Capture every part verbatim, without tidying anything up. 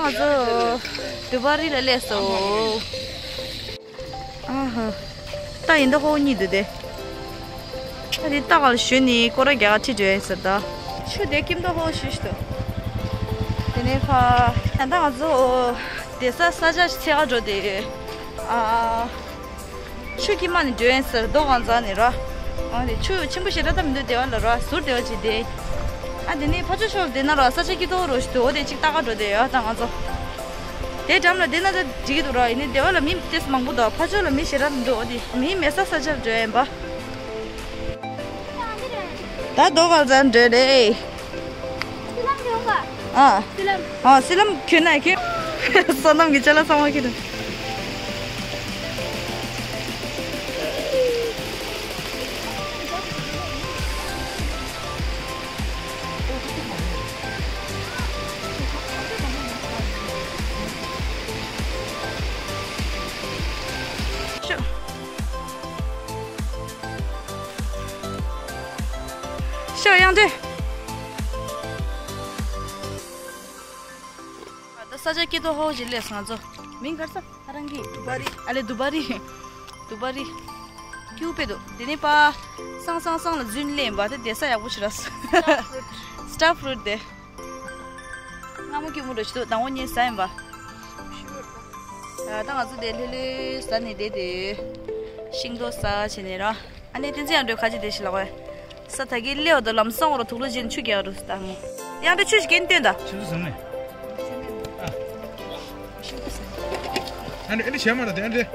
ང་ཚོ་དུ་བ་རི་ལ་སླེབས་སོང་། ཨ་ཧ། ད་ཡིན་ད་ཧོ་གཉིད་འདུག་དེ། ད་དེ་ལྟ་ག་ལ་ཞོན་ནི་སྐོར་ར་རྒྱག་ག་ཁྲིད་འགྲོ་ཡིན་ཟེར་ད། ཆུ་དེ་སྐྱིད་མདོག་ཧོ་ཞུ་ཞུ་འདུག་དེ་ནས་ཕ། ད་ལྟ་ང་ཚོ་བསྡད་ས་ས་ཆ་ཞིག་འཚོལ་ག་འགྲོ་དེ། ཨ། ཆུ་དཀྱིལ་མ་ནས་འགྲོ་ཡིན་ཟེར་རྡོ་གང་ཚ་ནས་ར། ཨ་དེ་ཆུ་ཆེན་པོ་ཞེ་དྲག་ད་མི་འདུག་སྡེ་བ་ལ་ར་ཟུར་སྡེ་བ་ཅིག་བསྡད། ཨ་དེ་ནས་ཕ་ཆུ་ཤོར་བསྡད་ན་ར་ས་ཆ་སྐྱིད་མདོག་རོ་ཞིག་འདུག་འོ་དེ་ཅིག་ལྟ་ག་འགྲོ་དེ་ཡ་ད་ང་ཚོ། དེ་འགྲམ་ལ་བསྡད་ན་ད་འགྲིག་གི་འདུག་ར། ཡིན་ནའི་སྡེ་བ་ལ་མི་ཏོག་ཙམ་མང་པོ་འདུག་ཕ་ཆུ་ལ་མི་ཞེ་དྲག་མི་འདུག་འོ་དེ་མི་མེད་ས་ས་ཆར་འགྲོ་ཡིན་པ། ད་རྡོ་གང་ཚ་འགྲོ་རེད། སི་ལམ་གྱོན་ག་ཨ། སི་ལམ། ཨ་སི་ལམ་གྱོན་ན་གྱོན། བསོད་ནམས་ཀྱི་ཅ་ལག་ཚང་མ་གྱོན། ཤོག་ཤོག་དབྱངས་སྒྲོན། ད་ས་ཆ་སྐྱིད་མདོག་ཧོ་ཞིག་སླེབས་སོང་ང་ཚོ། མིང་ག་རེ་ཟེར་ཨ་རང་གི། དུ་བ་རི། ཨ་ལེ་དུ་བ་རི། དུ་བ་རི། སྐྱིད་པོ་དཔེ་འདུག་དེ་ནས་པ། སང་སང་སང་ལ་རྫུན་ལེན་པ་དེ་བསྡད་ས་ཡག་པོ་ཞིག་རག་སོང་། སི་ཊར་ཕུ་རུཊ། སི་ཊར་ཕུ་རུཊ་དེ། མངར་མོ་སྐྱུར་མོ་འདྲ་ཞིག་འདུག་དང་པོ་ཉིད་ཟ་ཡིན་པ། ཨ་ད་ང་ཚོ་དེ་ལྷོད་ལྷོད་ཟ་ནས་བསྡད་དེ། ཤིང་ཏོག་ཟ་བྱས་ནས་ར། ཨ་ནེ་བསྟན་འཛིན་ཡང་འགྲོ་ཁ་ཅིག་དེ་ཞིག་ལ་བས། ས་ད་གི་ལེའོ་དང་ལམ་སང་བོར་དུག་ལོ་རྗེན་ཆུ་རྒྱག་རུ་ད་མོ། ཡང་འདྲ་ཆུ་ཞིག་གན་སྟོན་ད། ཆུ་ཚོད་ཟིན་ནས། ཨ་འདྲ་ཨ་འདྲ་བྱས་མ་ར་དེ་ཨ་འདྲ།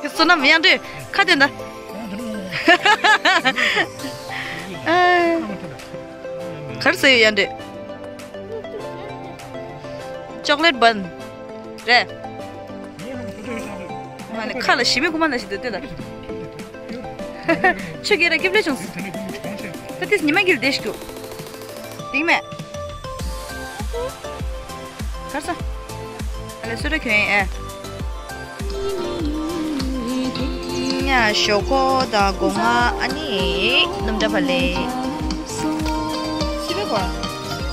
བསོད་ནམས་དབྱངས་སྒྲོན་ཁ་དེ་འདྲ། གར་ཟེར་ཡོད་དབྱངས་སྒྲོན། ཅོག་ལེ་ཊི་བན། རེད། མ་ནི་ཁ་ལ་ཞི་མི་ཁུ་མ་ན་ཞིག་འདུག་ལྟོས་དང་། ཆུ་རྒྱལ་ར་སྐྱིད་པོ་ལས་བྱུང་སོང་། ད་ཏིས་ཉི་མ་གིལ་བསྡད་ཤིག་འདུག་དེང་མེད། གར་ས། ཨ་ལེ་སུ་ར་གྱོན་ཨེ། ཉ་ཞོག་ཁོག་དང་སྒོ་ང་ཨ་ནི་སྣུམ་འདྲ་བ་ལེ། སི་པན་གོ་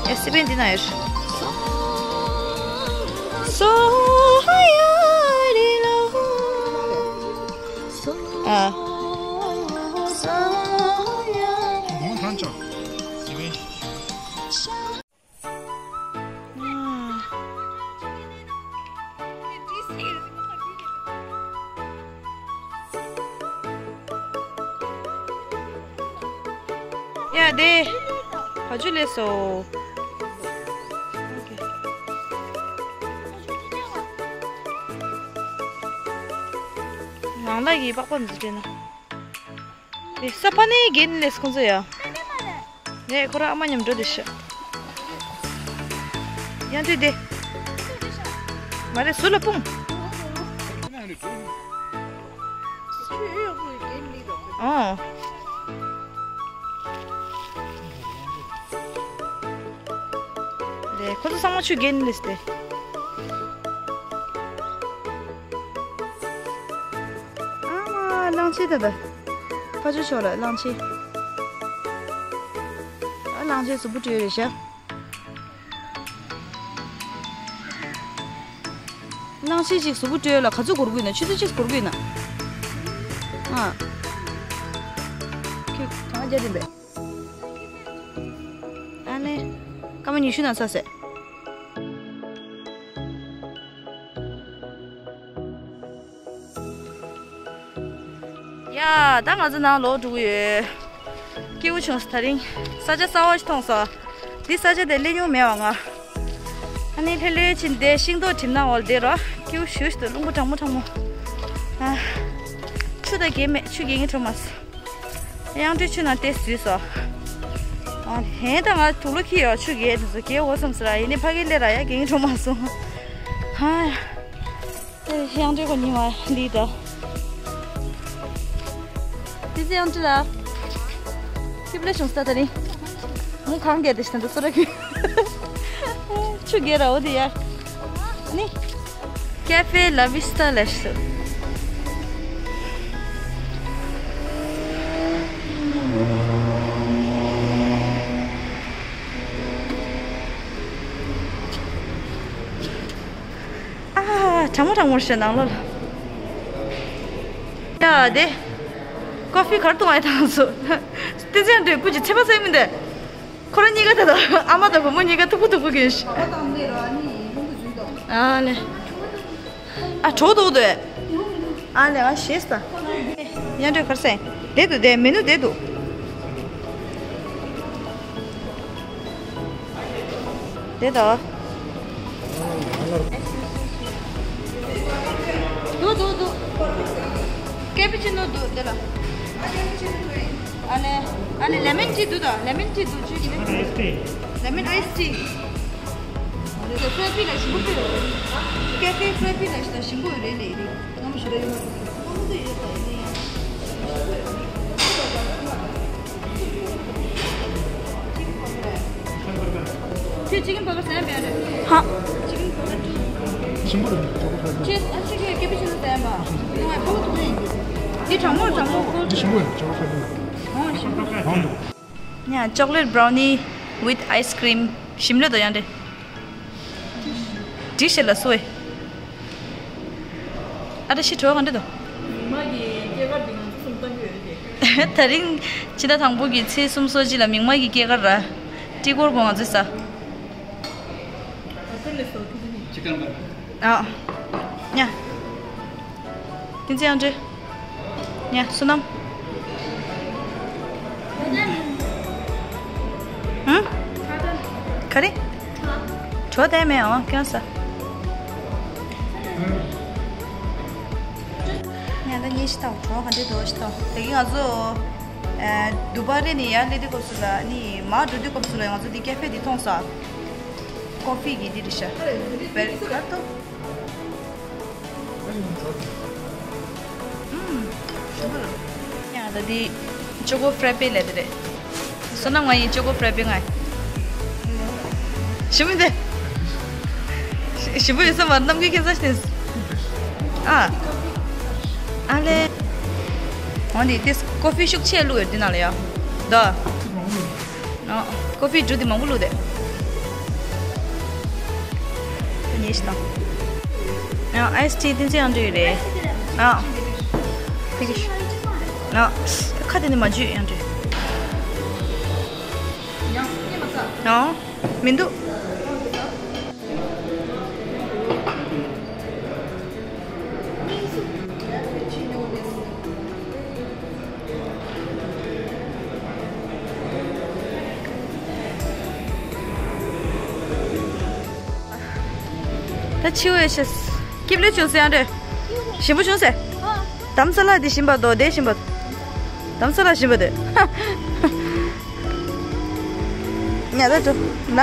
ཨེ་སི་པན་འདི་ན་ཡོད། སོ་ཧ་ཡ་རི་ལོ། ཨ། སོ་ཧ་ཡ། གོང་ཐང་ཅང་། སི་པན། ཡ་དེ། བ་ཅུ་ལས་སོ། ངང་ལག་གི་པགས་པ་འཛུགས་བྱས་ན། དེ་ས་ཕ་ནས་རྒན་ལས་ཁོང་ཚོ་ཡ། ངས་ཁོ་རང་ཨ་མ་མཉམ་འགྲོ་དེ་ཤ། ཡང་དུས་དེ། མ་རེད་ཟུར་ལ་སྤུངས། ཨོ། རེད་ཁོ་ཚོ་ཚང་མ་ཆུ་རྒན་ལས་ཏེ། ཨ་མ་གླང་ཆེན་ད་ད། ཕ་ཆུ་ཤོག་ལ་གླང་ཆེན། ཨ་གླང་ཆེན་གཟུགས་པོ་བྲོས་རེད་ཤག་གླང་ཆེན་ཅིག་གཟུགས་པོ་བྲོས་ལ་ག་ཚོད་འགོར་དགོས་ན་ཆུ་ཚོད་གཅིག་འགོར་དགོས་ན། ཨ། ཁྱོད་གང་རྒྱ་དེ་འབད། ཨ་ནི། སྐར་མ་ཉི་ཤུ་ན་ཚར་ཟེར། ཡ། ད་ང་ཚོ་ནང་ལོག་འགྲོ་གི་ཡོད། སྐྱིད་པོ་བྱུང་སོང་། ད་རིང་ས་ཆ་གསར་པ་ཞིག་མཐོང་སོང་། འདི་ས་ཆ་དེ་སླེབས་མྱོང་མེད་པ་ང་། ཨ་ནི་ལྷོད་ལྷོད་ཕྱིན་ཏེ་ཤིང་ཏོག་གྲིབ་ནག་འོག་ལ་བསྡད་རོགས། སྐྱིད་པོ་ཞེ་པོ་ཞིག་འདུག་རླུང་བུ་གྲང་མོ་གྲང་མོ། ཨ། ཆུ་ད་རྒྱག་མེད། ཆུ་རྒྱག་མཁན་འགྲོ་མ་སོང་། གཡང་སྒྲོན་ཆུ་ནང་ཏོག་ཙམ་འཛུལ་སོང་། ཨ། ཧེ་ད་ང་དུག་ལོག་འཁྱེར་ཡོད། ཆུ་རྒྱག་དེ་ཚོ་རྒྱག་འོ་བསམ་སོང་ར། ཡིན་ནའི་ཕ་གིར་སླེབས་ར་ཡ་རྒྱག་མཁན་འགྲོ་མ་སོང་། ཧ་ཡ། ཨེ་གཡང་སྒྲོན་གོ་ཉི་མ་ལི་ད། དེ་ཚེ་གཡང་སྒྲོན་ལ། སྐྱིད་པོ་ལས་བྱུང་སོང་ད་རིང་། མོ་གང་རྒྱག་དེ་ཞིག་ད་འདུག་སོ་ར་ཁུ། སུ་གེ་ར་འོ་དེ་ཡ། ནི། ཀེ་ཧྥེ་ལ་བི་སྟ་ལ་ཤི། ཨ། གྲང་མོ་གྲང་མོ་ཞེས་ནང་ལོགས་ལ། ཡ་དེ། ཀོ་ཧྥི་གར་བཏུང་བ་ཡ་དང་སུ། བསྟན་འཛིན་འདྲེ་ཀུ་ཅི་ཚེ་པ་ཚེ་མི་འདེ། ཁོ་རང་གཉིས་ཀ་དེ་དང་ཨ་མ་དང་བུ་མོ་གཉིས་ཀ་ཐུག་པོ་ཐུག་པོ་གྱོན་ཤག་ཨ་ལེ། ཨ་གྲོགས་དོག་དོ། ཨ་ལེ་ཨ་ཞེས་ད། ཡ་འདྲེ་གར་སེ། བསྡད་དུ་བསྡད་མེ་ནུ་བསྡད་དུ། བསྡད་དོ། དུ་དུ་དུ། ཀེ་པི་ཅི་ནོ་དུ་དེ་ལ། ཨ་ལེ། ཨ་ལེ་ལེ་མན་ཊི་དུ་དང་ལེ་མན་ཊི་དུ་ཅུ་ཅི་ནི། ལེ་མན་ཨའི་སི་ཊི། ཀེ་ཧྥེ་ལ་ཞིམ་པོ་ཡོད་རེད། ཀེ་ཧྥེ་ཧྥེ་པི་ལ་ཞིམ་པོ་ཡོད་རེད་ལེ་རེད། ང་མ་ཞུ་ར་ཡོད་མ་རེད། ང་མ་དུ་ཡོད་ད་ཡིན་ཡ། ཁྱོད་ཅི་ཀིན་བྷར་གར་ཟ་ཡ་མེད་རེད། ཧ། ཅི་ཀིན་བྷར་གར་ཅུ། ཞིམ་པོ་རེད། ཅོ་ཀོ་ཧྥེ་པི། ཁྱོད་ཨ་ཅི་ཁྱོད་ཀེ་པི་ཅི་ནོ་ཟ་ཡ་མ། ང་ཕོ་ཐུག་ཡིན་གྱི། འདི་གྲང་མོ་གྲང་མོ་ཁོ། འདི་ཞིམ་པོ་རེད། ཅོ་ཀོ་ཧྥེ་པི། ཨོ་ཞིམ་པོ། ཨོ་འདུག་ཡ། Chocolate brownie with ice cream. ཞིམ་ལོས་དོ་ཡང་འདྲེ། འགྲིག་ཤེས་ལ་སོ་ཨེ། ཨ་ད་ཤི་གྲོ་ག་འདྲེ་དོ། མི་མ་གི་སྐྱེས་སྐར་འདི་ང་ཚོ་སུམ་བཏང་གི་ཡོད་རེད། དེ་རིང་ཕྱི་ཟླ་དང་པོ་གི་ཚེས་སུམ་སོ་གཅིག་ལ་མིག་དམར་གྱི་སྐྱེས་སྐར་ར། ཏི་གོར་གོ་ང་ཚོས་ས། ཨ་ཉ། བསྟན་འཛིན་ཡང་འདྲེ། ཉ་བསོད་ནམས། ཧུམ། ག་རེ། གྲོ་དེ་མེད་ཨང་ཀྱང་ས། ཉ་ད་ཉེ་ཤི་ཐག་གྲོ་ག་འདྲེ་དོ་ཤི་ཐག་དེ་གི་ང་ཚོ། དུ་བ་རེ་ནི་ཡར་སླེབས་དུས་སྐབས་སུ་ལ་ནི་མར་འགྲོ་དུས་སྐབས་སུ་ལ་ང་ཚོ་འདི་ཀེ་ཧྥེ་འདི་མཐོང་ས། ཀོ་ཧྥི་གི་འདི་རེད་ཤག་བེར་གར་ཏོ། ཨུམ། ཞུ་གི་རེད། ཡང་ད་འདི་ཅོ་ཀོ་ཧྥེ་པེ་ལབ་དེ་རེད། བསོད་ནམས་ང་ཡི་ཅོ་ཀོ་ཧྥེ་པེ་ང་། ཞུ་མི་འདི། ཞི་བོ་ཡོད་ས་མ་རྣམ་འགྱུར་ཁྱད་མཚར་ཞིག་ཨ། ཨ་ལེ། འོ་འདི་ཏིས་ཀོ་ཧྥི་ཤུགས་ཆེ་བླུགས་ཡོད་འདི་ནང་ལ་ཡ། ད། ཨ། ཀོ་ཧྥི་འབྲུ་འདི་མང་པོ་བླུགས་དེ། ཉེ་ཞིག་དང་། ཨ་ཨའི་སི་ཊི་ཏིན་ཙེ་ཡང་འདྲ་ཡོད་རེད། ཨ། ཕི་ཤི། ཨ། ཁ་དེ་ནི་མ་འཇུས་ཡང་འདྲ། ཨ། མི་འདུག་ད་ཆི་བས་ཤེས། སྐྱིབས་ལོས་བྱུང་ཟེར་ཡང་འདྲ། ཞིམ་པོ་བྱུང་ཟེར། དམ་ས་ལ་འདི་ཞིམ་པ་དོ་དེ་ཞིམ་པ། དམ་ས་ལ་ཞིམ་པ་དེ། ཉ་ད་འགྲོ་ན།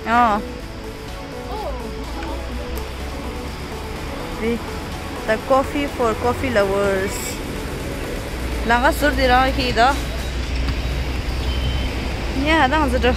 ཨ། The coffee for coffee lovers. ལང་ཀ་ཟུར་དེ་རང་ཧི་ད། ཉ་ཧ་དང་ཟི་འགྲོ།